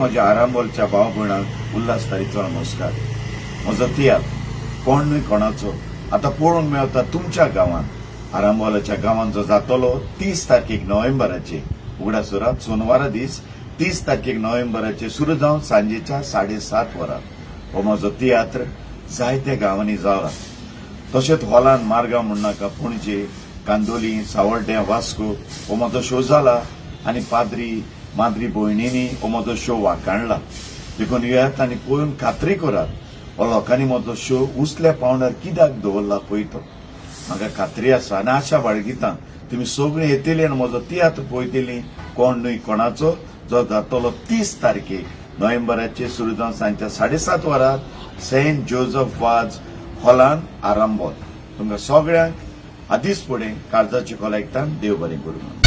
म्हज्या आरांबोलच्या भाव भयणांक उल्हास तारीचो नमस्कार. म्हजो तियात्र कोण न्हय कोणाचो आतां पळोवंक मेळटा तुमच्या गांवांत, आरांबोलाच्या गांवांत, जो जातलो 30 तारखेक नोव्हेंबराचे. उगडास दवरात, सोनवारा दीस 30 तारखेक नोव्हेंबराचे सुरू जावन सांजेच्या 7:30 वरां. हो म्हजो तियात्र जायत्या गांवांनी जाला, तशेंच हॉलान मारगांव म्हणनाका, पणजे, कांदोली, सावर्ड्यां, वास्को हो म्हजो शो जाला आनी पाद्री माद्री भयणींनी हो म्हजो शो वाखाणला. देखून येयात आनी पळोवन खात्री करात, हो लोकांनी म्हजो शो उंचल्या पावंड्यार कित्याक दवरला पळय तो. म्हाका खात्री आसा आनी आशा बाळगिता, तुमी सगळीं येतली आनी म्हजो तियात्र पळयतली, कोण न्हय कोणाचो, जो जातलो 30 तारखेक नोव्हेंबराचे, सुरू जावन सांजच्या 7:30 वरां, सेंट जोजफ वाज हॉलान, आरांबोल. तुमकां सगळ्यांक आदींच फुडें काळजाची खोलायेंतल्यान देव बरें करूं.